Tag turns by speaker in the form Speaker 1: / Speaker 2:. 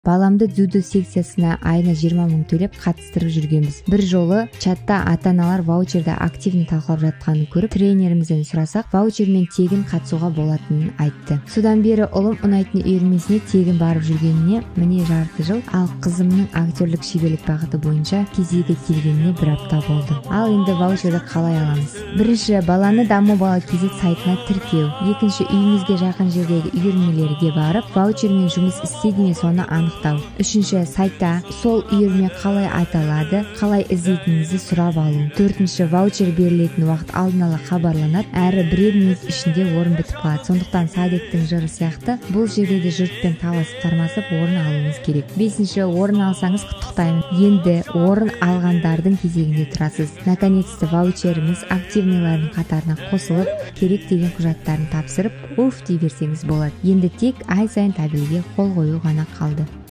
Speaker 1: Баламды дзюдо секциясына айына 20 мың төлеп қатыстырып жүргенбіз. Бір жолы чатта ата-аналар ваучерді активно талқылап жатқанын көріп, тренерімізден сұрасақ, ваучермен тегін қатысуға болатынын айтты. Содан бері ұлым ұнайтын үйірмесіне тегін барып жүргеніне міне жарты жыл, ал қызымның актерлік шеберлік бағыты бойынша кезегі келгеніне бір апта болды. Ал енді ваучерді қалай аламыз? Бірінші, баланы Даму бала kz сайтына тіркеу. Екінші, үйіңізге жақын жердегі үйірмелерге барып, ваучермен жұмыс істейді ме, соны анықтау. Үшінші, сайтта сол үйірме қалай аталады, қалай іздейтініңізді сұрап алу. Төртінші, ваучер берілетін уақыт алдын ала хабарланады, әрі бірер минут ішінде орын бітіп қалады. Сондықтан Садиктің жыры сияқты бұл жерде де жұртпен таласып тармасып орын алуыңыз керек. Бесінші, орын алсаңыз, құттықтаймын. Енді орын алғандардың кезегінде тұрасыз. Наконец-то ваучеріміз активныйлардың қатарына қосылып, керек деген құжаттарын тапсырып, уф дей берсеңіз болады. Енді тек ай сайын табельге қол қою ғана қалды.